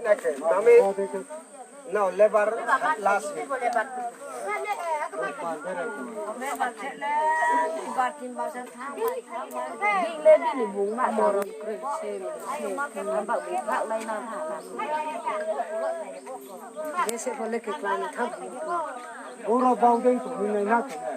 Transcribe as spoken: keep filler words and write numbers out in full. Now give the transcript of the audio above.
Nami, no, lebar last. Oro bau dei tongmi nai na khe ne.